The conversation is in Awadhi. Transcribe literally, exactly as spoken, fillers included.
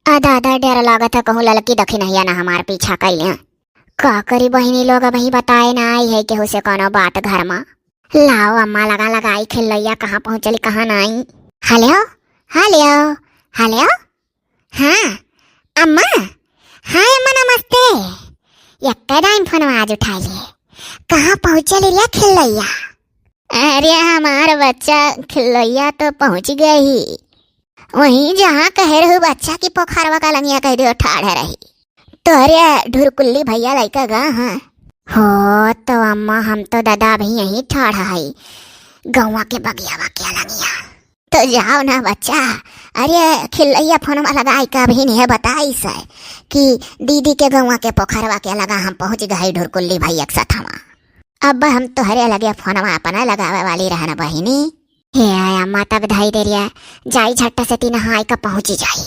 अदा, अदा, डर लागत है, कहूँ ललकी दखिनहिया ना हमार पीछा कइले। का करी बहिनी लोग, अबहीं बताए ना आई है केहू से कौनो बात घर मा। लाओ अम्मा, लगा लगाई खिल्लैया, कहाँ पहुँचली, कहाँ नाई। हेलो, हेलो, हेलो। हाँ, अम्मा। हाँ, अम्मा, नमस्ते। यक्का दाइन फोनवा आज उठाइए। कहाँ पहुँचली रे खिल्लैया? अरे, हमार बच्चा खिल्लैया तो पहुँच गई। वहीं जहाँ कहे रहू बच्चा की पोखरवा का लंगिया कह दियो ठाढ़ रही। तोहरे ढुरकुल्ली भैया लइका गा हाँ। हो तो अम्मा, हम तो दादा अबहीं यहीं ठाढ़ हई, गौवा के बगियावा के लंगिया। तो जाओ ना बच्चा, अरे खिल्लैया फोनवा लगाई का अबहीं नहीं बताइस है कि दीदी के गौवा के पोखरवा के लगा हम पहुँच गई ढुरकुल्ली भैया के सथवा। अब हम तोहरे लगे फोनवा अपना लगावे वाली रहन बहिनी। हे अम्मा, तब धाई दे रिया, जाई झट्टा से तीन हाई का पहुँची जाई।